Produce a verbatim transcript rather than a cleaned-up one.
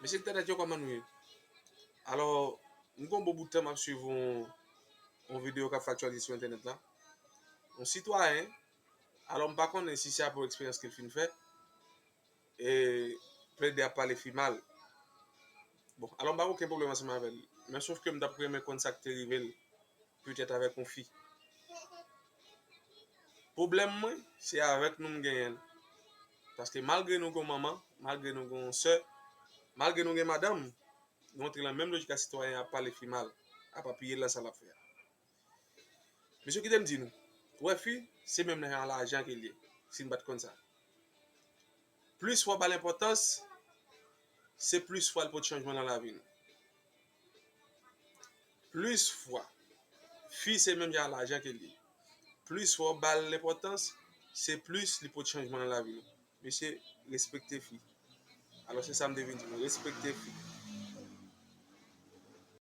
Mesye entènèt yo, kòman nou ye? Alò, m gen yon bon bout tan m ap swiv yon, yon videyo k ap fè aktyalite sou entènèt la. Yon sitwayen, alò m pa konnen si se apre yon eksperyans ke l fin fè, e plede ap pale fi mal. Bon, alò m pa gen okenn pwoblèm ansanm avè l. Men sof ke m t ap renmen konn sa k te rive l, petèt avèk yon fi. Pwoblèm mwen, se avèk nou m genyen l. Paske malgre nou gen yon manman, malgre nou gen yon sè, malgre nou gen madanm, nou antre nan menm lojik a sitwayen ap pale fi mal, ap apiye l nan sa l ap fè a. Mesye, kite m di nou, ou wè fi, se menm jan lajan ke l ye, si n pa t konn sa. Plis fwa w ba l enpòtans, se plis fwa l pote chanjman nan lavi nou. Plis fwa fi se menm jan lajan ke l ye. Plis fwa w ba l enpòtans, se plis li pote chanjman nan lavi nou. Mesye, respekte fi. Alò, se sa m te vin di nou, respekte fi.